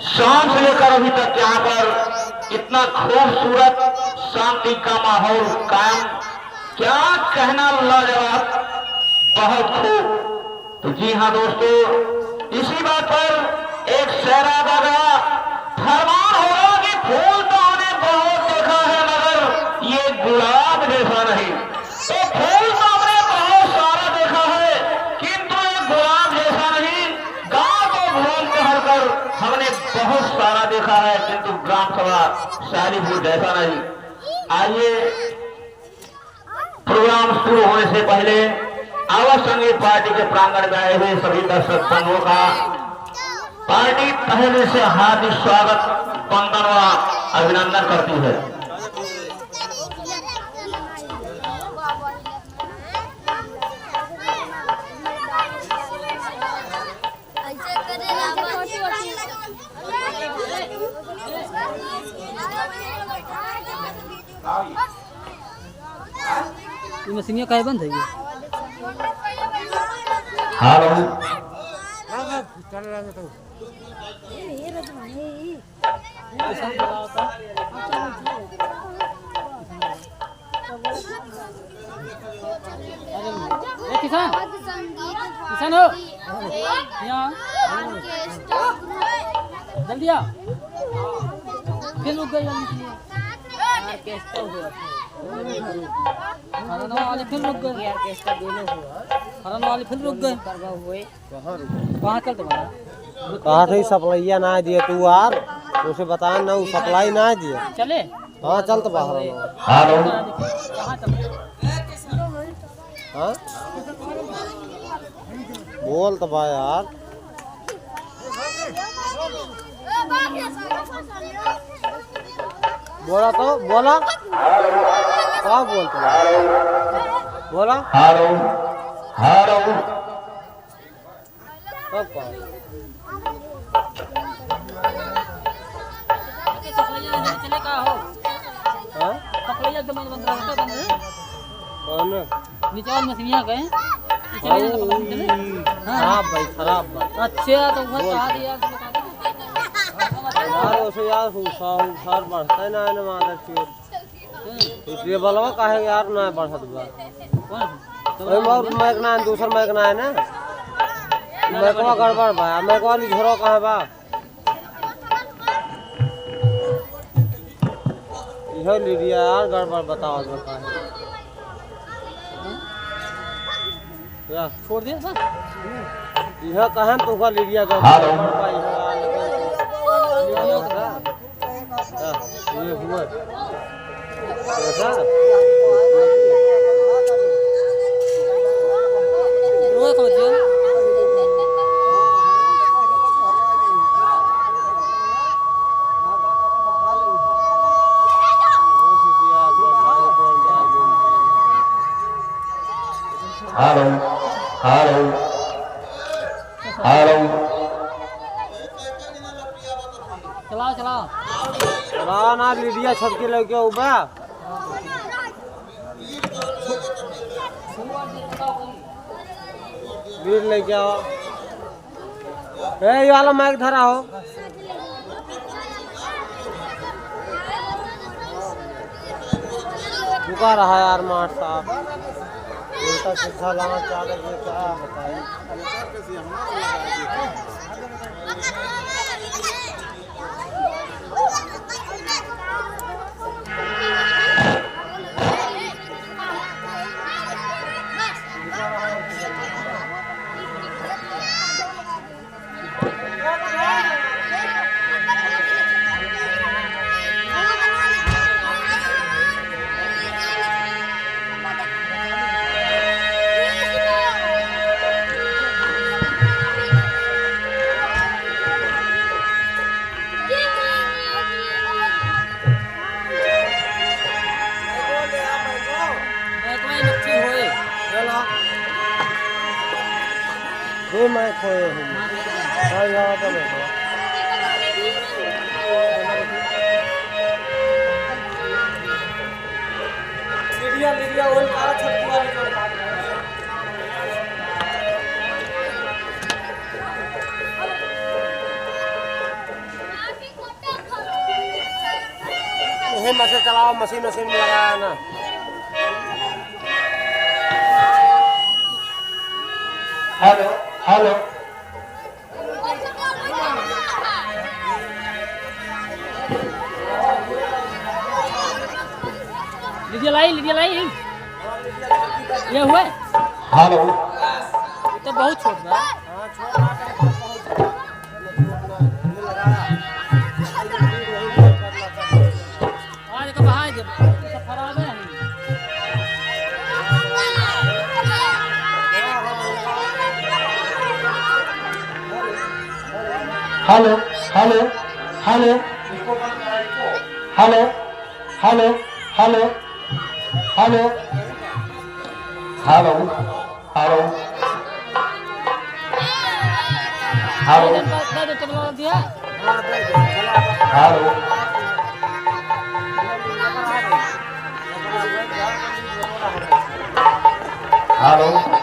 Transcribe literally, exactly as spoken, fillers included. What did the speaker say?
शाम से लेकर अभी तक यहाँ पर इतना खूबसूरत शांति का माहौल कायम, क्या कहना, लाजवाब, बहुत खूब। तो जी हाँ दोस्तों, इसी बात पर एक शायरा का फरमान होगा कि फूल तो हमने बहुत देखा है, मगर ये गुलाब जैसा नहीं। तो फूल तो हमने बहुत सारा देखा है, किंतु ये गुलाब जैसा नहीं। गांव को घूम टहल कर हमने बहुत सारा देखा है, किंतु ग्राम सभा शायरी फूल जैसा नहीं। आइए, प्रोग्राम शुरू होने से पहले आवा संगीत पार्टी के प्रांगण में आए हुए सभी दर्शक बंधुओं का पार्टी तहे दिल से हार्दिक स्वागत, वंदन व अभिनंदन करती है। ये मशीनिया काहे बंद है ये? हेलो। ए, किसान, किसान हो? यहाँ। जल्दी आ। फिर रुक गई, जल्दी। खरना वाले फिर रुक गए। खरना वाले फिर रुक गए। कहाँ चल तुम्हारा? कहा थे सप्लाइया ना दिए तू यार, उसे बता ना, वो सप्लाई ना दिए। चले? हाँ, चल तो बाहर आओ। हेलो। हाँ? बोल तो बा यार। बोला तो, बोला। का बोल तो बा? बोला। हेलो, हेलो। तब का? सप्लाइया नहीं चले का हो? हाँ? सप्लाइया एकदम बंद रहा, बंद है। कौन? नीचे वाली मशीनिया गए। हाँ, हाँ। खराब भाई, खराब भाई। अच्छा, तो वो बोल। कहा दिया, तो बता दो। यार, उसे यार, हुसा, हुसार बढ़ता है ना, ना, मादर चोद। इसलिए बलवा काहे यार ना बढ़त बा? कौन? अरे, और माइक ना है, दूसर माइक ना है ना? माइकवा गड़बड़ बा, माइकवा वाली झोरा कहाँ बा? इहो लीडिया यार गड़बड़ बताओ जो का है। या। छोड़ दे बस। इहो कहाँ तुमका लीडिया गड़बड़ हेलो। बा, इहो यार। हाँ, ये हुआ। देखा? रोए कौन थे? हेलो, हेलो, हेलो। चलाओ, चलाओ। चलाओ ना, लीडिया छटके लगे उबा। बीर लेके आओ। ए, ये वाला माइक धरा हो। झुका रहा यार मार साहब। उल्टा सीधा लाना चाह रहे हैं, क्या बताएं? दो माइक खोए हैं। हाँ, यहाँ पर बैठो। मीडिया, मीडिया, वही बारह छत्तीस वाली जो बात है। यही मशीन चलाओ, मशीन, मशीन में लगाया ना। हेलो, हेलो। लीजिए लाई, लीजिए लाई। ये हुए? हेलो। ये तो बहुत छोट बा। आज के बहाय दे, सब खराब है। हेलो, हेलो, हेलो। हेलो, हेलो, हेलो, हेलो। हेलो, हेलो। हेलो। हेलो। हेलो।